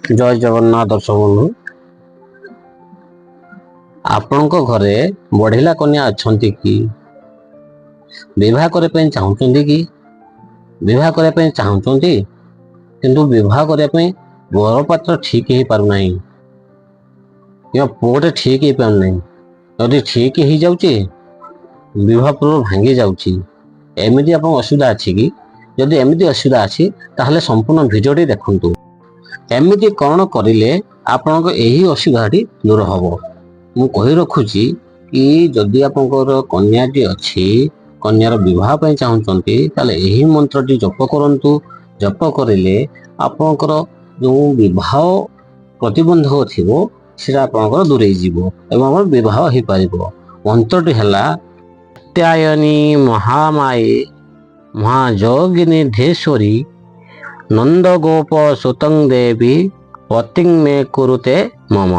ଜୟ ଜଗନ୍ନାଥ ଦର୍ଶକ ବନ୍ଧୁ। ଆପଣଙ୍କ ଘରେ ବଢିଲା କନ୍ୟା ଅଛନ୍ତି କି? ବିବାହ କରିବା ପାଇଁ ଚାହୁଁଛନ୍ତି କି? ବିବାହ କରିବା ପାଇଁ ଚାହୁଁଛନ୍ତି, କିନ୍ତୁ ବିବାହ କରିବା ପାଇଁ ବରପାତ୍ର ଠିକ ହେଇପାରୁନାହିଁ କିମ୍ବା ପୁଅଟେ ଠିକ ହେଇପାରୁନାହିଁ। ଯଦି ଠିକ ହେଇଯାଉଛି, ବିବାହ ପୂର୍ବରୁ ଭାଙ୍ଗି ଯାଉଛି। ଏମିତି ଆପଣଙ୍କ ଅସୁବିଧା ଅଛି କି? ଯଦି ଏମିତି ଅସୁବିଧା ଅଛି, ତାହେଲେ ସମ୍ପୂର୍ଣ୍ଣ ଭିଡ଼ିଓଟି ଦେଖନ୍ତୁ। ଏମିତି କ'ଣ କରିଲେ ଆପଣଙ୍କ ଏହି ଅସୁବିଧାଟି ଦୂର ହବ। ମୁଁ କହି ରଖୁଛି କି ଯଦି ଆପଣଙ୍କର କନ୍ୟାଟି ଅଛି, କନ୍ୟାର ବିବାହ ପାଇଁ ଚାହୁଁଛନ୍ତି, ତାହେଲେ ଏହି ମନ୍ତ୍ରଟି ଜପ କରନ୍ତୁ। ଜପ କରିଲେ ଆପଣଙ୍କର ଯେଉଁ ବିବାହ ପ୍ରତିବନ୍ଧକ ଥିବ, ସେଟା ଆପଣଙ୍କର ଦୂରେଇ ଯିବ ଏବଂ ଆମର ବିବାହ ହେଇପାରିବ। ମନ୍ତ୍ରଟି ହେଲା କାତ୍ୟାୟନୀ ମହାମାୟେ ମହାଯୋଗିନୀ ଧେଶ୍ୱରୀ ନନ୍ଦଗୋପ ସୁତଂ ଦେବୀ ପତିଂ ମେ କୁରୁତେ ମମ।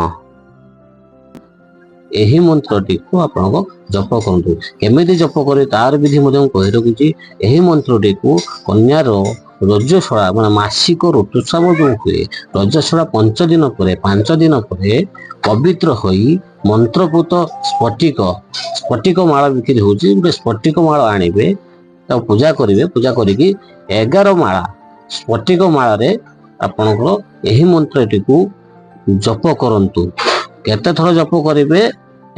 ଏହି ମନ୍ତ୍ରଟିକୁ ଆପଣଙ୍କ ଜପ କରନ୍ତୁ। କେମିତି ଜପ କରିବେ, ତାର ବିଧି ମଧ୍ୟ ମୁଁ କହି ରଖୁଛି। ଏହି ମନ୍ତ୍ରଟିକୁ କନ୍ୟାର ରଜସ୍ୱଳା, ମାନେ ମାସିକ ଋତୁସ୍ରାବ ଯେଉଁ ହୁଏ, ରଜସ୍ୱଳା 5 ଦିନ ପରେ, 5 ଦିନ ପରେ ପବିତ୍ର ହୋଇ ମନ୍ତ୍ରପୁତ ସ୍ଫଟିକ ମାଳ ବିକ୍ରି ହେଉଛି, ଗୋଟେ ସ୍ଫଟିକ ମାଳ ଆଣିବେ। ତାକୁ ପୂଜା କରିବେ। ପୂଜା କରିକି 11 ମାଳା ସ୍ଫଟିକ ମାଳରେ ଆପଣଙ୍କର ଏହି ମନ୍ତ୍ରଟିକୁ ଜପ କରନ୍ତୁ। କେତେ ଥର ଜପ କରିବେ?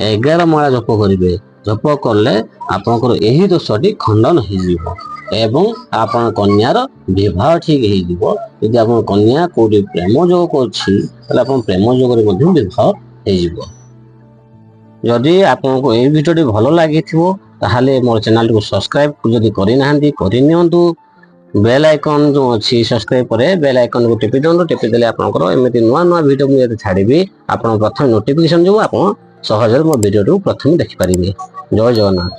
11 ମାଳା ଜପ କରିବେ। ଜପ କଲେ ଆପଣଙ୍କର ଏହି ଦୋଷଟି ଖଣ୍ଡନ ହେଇଯିବ ଏବଂ ଆପଣ କନ୍ୟାର ବିବାହ ଠିକ ହେଇଯିବ। ଯଦି ଆପଣ କନ୍ୟା କୋଉଠି ପ୍ରେମ ଯୋଗ ଅଛି, ତାହେଲେ ଆପଣ ପ୍ରେମ ଯୋଗରେ ମଧ୍ୟ ବିବାହ ହେଇଯିବ। ଯଦି ଆପଣଙ୍କୁ ଏଇ ଭିଡ଼ିଓଟି ଭଲ ଲାଗିଥିବ, ତାହେଲେ ମୋର ଚ୍ୟାନେଲଟିକୁ ସବସ୍କ୍ରାଇବ ଯଦି କରିନାହାନ୍ତି, କରିନିଅନ୍ତୁ। ବେଲ୍ ଆଇକନ୍ ଯେଉଁ ଅଛି, ସବସ୍କ୍ରାଇବ ପରେ ବେଲ୍ ଆଇକନ୍କୁ ଟିପି ଦିଅନ୍ତୁ। ଟିପି ଦେଲେ ଆପଣଙ୍କର ଏମିତି ନୂଆ ନୂଆ ଭିଡ଼ିଓ ମୁଁ ଯଦି ଛାଡ଼ିବି, ଆପଣ ପ୍ରଥମେ ନୋଟିଫିକେସନ୍ ଯୋଗୁଁ ଆପଣ ସହଜରେ ମୋ ଭିଡ଼ିଓଟିକୁ ପ୍ରଥମେ ଦେଖିପାରିବେ। ଜୟ ଜଗନ୍ନାଥ।